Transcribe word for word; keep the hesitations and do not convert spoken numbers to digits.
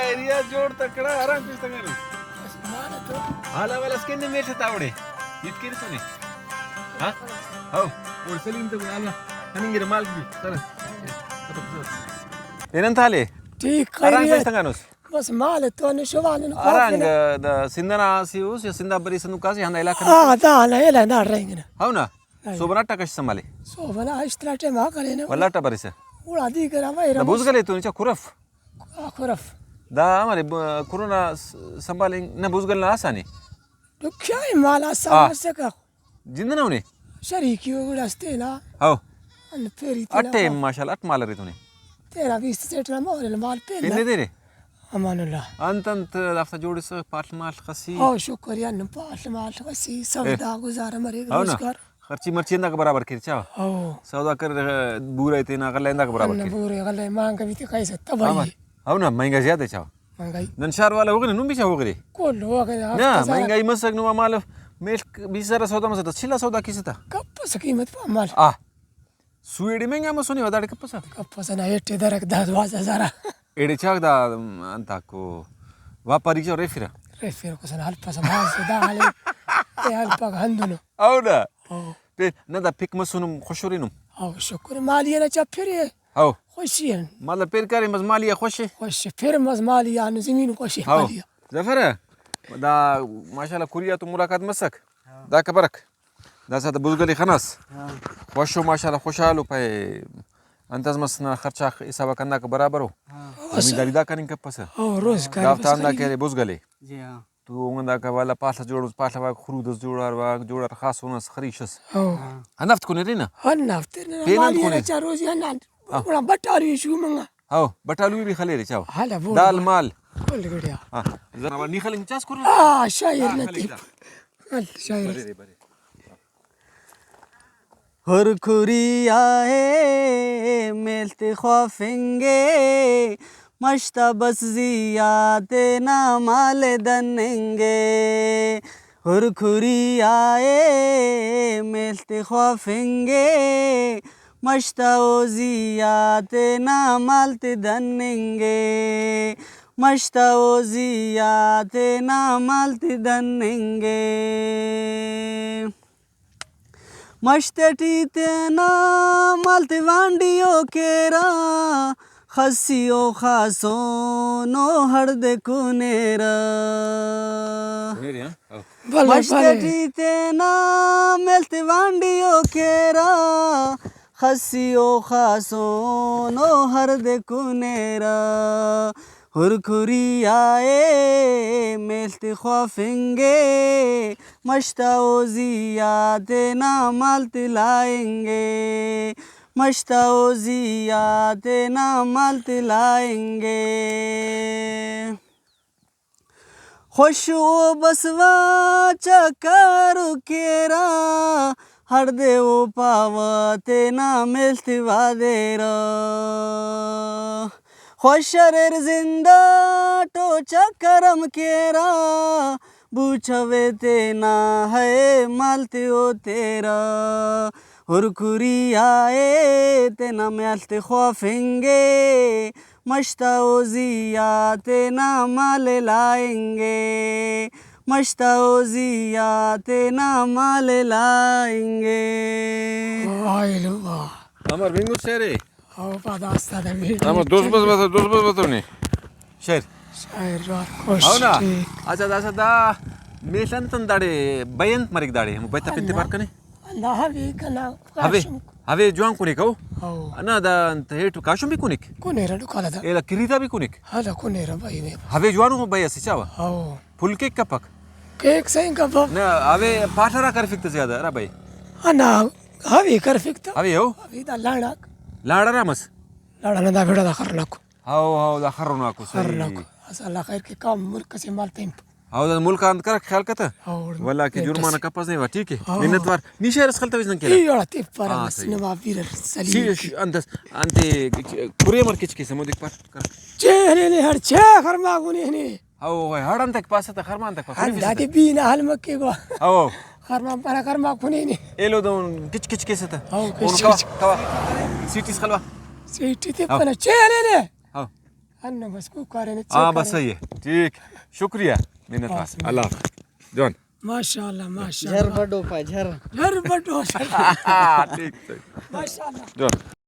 ایریا جوڑ تکڑا، آرام پیش تنگانو۔ حالا والا اسکن نے میٹھ تا اوڑے۔ ہیت کیرے تو نے؟ ہاں؟ ہاو۔ اوڑے سلیم تو حالا۔ ہننگرے مالک بھی۔ سر۔ اینن تالے؟ ٹھیک، آرام پیش خیریت۔ تنگانوس؟ بس مال تو نے شوال نے آرام، دا سندھ نا سی اس یا سندھ بری سندھ کاسی ہندا علاقہ نا؟ ہاں، دا نا، الا دا رنگ نا۔ ہاو نا؟ ہاں۔ صوبہ نا ٹکش سنبھالے؟ صوبہ نا اشترا ٹائم آ کرے نا۔ ولا ٹا بریسہ؟ اوڑا دی کرا بھائی، دا رمض۔ بوزگلے تو نیچا کھرف؟ آ، کھرف۔ دا ہمارے ب-، کرونا س-، سنبھالنگ نہ بوزگل نا آسانے۔ تو کیا ہے مال آسان آ۔ مسکا؟ جند نہ ہونے؟ شریکی ہو گڑا استے نا۔ ہاو۔ ان پھیری تینا اٹے پا۔ ماشاءاللہ، اٹ مال ارے تو نے۔ تیرا بیست سیٹ نا مال، مال پھیل پھیل نا۔ دے رے؟ امان اللہ۔ انت انت دافتا جوڑسہ پاڷ ماڷ خسی؟ ہاو، شکر یا نم پاڷ ماڷ خسی، اے۔ سودا گزارہ مرے، ہاو نا۔ روزگار۔ خرچی مرچی انداکہ برابر کیر چا؟ ہاو۔ سودا کر، بورہ تینا غلہ انداکہ برابر ہندا کیر۔ بورہ غلہ مہنگا بھی تے کائسہ تباہی۔ ہاو نا، مہنگا زیادہ چا؟ مہنگائی۔ نن شار والا ہوغنے، نم بھی چا ہوغرے؟ کل ہوغنے، نہ، ہفتہ سارا۔ مہنگائی مسک نما مال میل بیس ہزار سودا مسک، چلا سودا کیسہ تا؟ کپس قیمت پا مال۔ آ۔ سو ایڑے مہنگا مسنے، و داڑے کپسہ؟ کپسہ نا، ایٹے درک دا دوازدہ ہزار۔ ایڑے چاک دا، انتاکو، واپاری چا ریفرہ؟ ریفرہ کسن ہلپسہ، بھاز دا حالے، اے ہلپک ہندنو۔ او نا؟ او۔ پین، نہ دا پک مسنم خوشورینم؟ او، شکر، مالی نا چا پھرے۔ او۔ خوشی ان۔ مطلب پھر کرے مس مالی آ خوش اے؟ خوش اے، پھر مس مالی آ، نو زمین خوش اے او۔ مالی آ۔ ظفر، دا ماشاءاللہ کوریا تو ملاقات مسک۔ ہاں۔ دا کبرک؟ داسہ تہ بزگلی خناس۔ ہاں۔ خوشو ماشاءاللہ خوشحالو پائے۔ انتس مس نا خرچہ حساب آ کناکہ برابرو۔ ہاں۔ زمینداری دا کننگ کپسہ۔ ہاں، روزگار دافتا بس ہندا خالی۔ کہ ارے بزگلے۔ جی ہاں۔ تو اوہن داکا والا پاڷ اس جوڑ مس، پاڷ واک خرود اس جوڑار واک، جوڑار خاص ہن اس خریش اس۔ ہاں۔ ہاں۔ ہندافت کنے ارے نا؟ ہندافت ارے نا، پین ہم مالی کنے۔ ارے چا روزی ہندا ہاں۔ گڑا بٹالو شو منگا۔ ہاں، بٹالو بھی خلیرے چاو۔ ہالا بوڑ دال مال۔ کل گڑیا۔ ہاں۔ زنا نی خلنگ چاس کرو؟ ہاں، شاعر ہاں، نہ خلنگ تیپ۔ چاس۔ ہل، شاعر۔ برے رے، برے۔ ہر کھریا ءِ میڷ تے خوافنگے، مش تا بس زی آ تینا مال ءِ دننگے۔ ہر کھریا ءِ میڷ تے خوافنگے، مش تا او زی آ تینا مال تے دننگے۔ مش تا او زی آ تینا مال تے دننگے۔ مش تیٹی تینا مال تے وانڈیو کیرہ، خسی او خاسون او ہڑدے کونیرہ۔ کونیرہ، ہاں؟ او۔ بلے، مش بلے۔ تیٹی تینا میڷ تے وانڈیو کیرہ، خسی او خاسون او ہڑدے کونیرہ۔ ہر کھریا ءِ میڷ تے خوافنگے، مش تا او زی آ تینا مال تے لائنگے۔ مش تا او زی آ تینا مال تے لائنگے۔ خوش او بسوا چکر کیرہ، ہڑدے او پاوہ تینا میڷ تے وادیرہ۔ خوش اریر زند اٹ او چکر ہم کیرہ، بوچوے تینا ہے مال تے او تیرہ۔ ہر کھریا ءِ تینا میال تے خوافنگے، مش تا او زی آ تینا مال ءِ لائنگے۔ مش تا او زی آ تینا مال ءِ لائنگے۔ واہ الو واہ۔ امر بنگو شعر ءِ۔ او پا داستا دے۔ امر دوست بس بس، دوست بس بس نے۔ شعر۔ شاعر جوان خوش۔ ہو نا؟ ٹھیک۔ اچھا، داسہ دا میڷ انت داڑے بئے انت مریک داڑے، ہمو بئے تا پن تے پار کنے؟ ہندا ہوے کنا ہوے، کاشم۔ ہوے جوان کنے کہو؟ ہو۔ نہ، دا انت ہیٹ کاشم بھی کنک؟ کنے رڈو کالا دا۔ ایلا کریتا بھی کنک؟ ہلا کنے ربا ہی میں۔ ہوے جوانو بئے اسے چاوا؟ ہو۔ پھل کیک کپک؟ کیک صحیح کپک۔ نہ، ہوے پاٹرا کرفک تے زیادہ، را بھائی؟ ہاں، نہ، ہوے کرفک تا۔ ہوے ہو؟ ہوے دا لاڑاک۔ لاڑا رامس؟ لاڑا نہ دا گڑا دا خرناک۔ ہاو، ہاو، دا خرناکو، صحیح۔ خرناکو۔ اسہ اللہ خیر کے کام ملک سے مال تمپ۔ ہاو، دا ملک آن کرک خیال کتہ۔ ہاو، ولا کہ بے جرمانہ بس۔ کپس نے وا، ٹھیک ہے۔ ہاو۔ منت وار۔ نی شعر اس خلتویس نن کیرہ۔ ای وڑا تیپ پر ہاں، بس صحیح۔ نواب ویر سلیم۔ سی، انت، انت، کھرے مر کچ کیسہ مودک پر کر۔ چے ہنے نے ہر چے خرما گنے نے۔ ہاو، ہڑ انتک پاسہ تہ خرما انتک پاسہ۔ ہندا دے بی نا حل مکے گوا۔ ہاو۔ خرما پارا خرما کنے نے۔ ایلو دون کچ کچ کیسہ تہ۔ ہاو، اون کچ کوا، کچ۔ کوا۔ سیٹی اس خلوا۔ سیٹی تے ہاو۔ پنا چے ہنے نے۔ ہاو۔ ہنو بس، کوکارے نے ہاں، بس چیکارے۔ صحیح ہے۔ ٹھیک۔ شکریہ۔ منت وار۔ بس۔ اللہ حافظ۔ جوان۔ ماشاءاللہ، ماشاءاللہ۔ جھر بڈو پا، جھر۔ جھر بڈو، جھر۔ ٹھیک، ٹھیک۔ ماشاءاللہ۔ جوان۔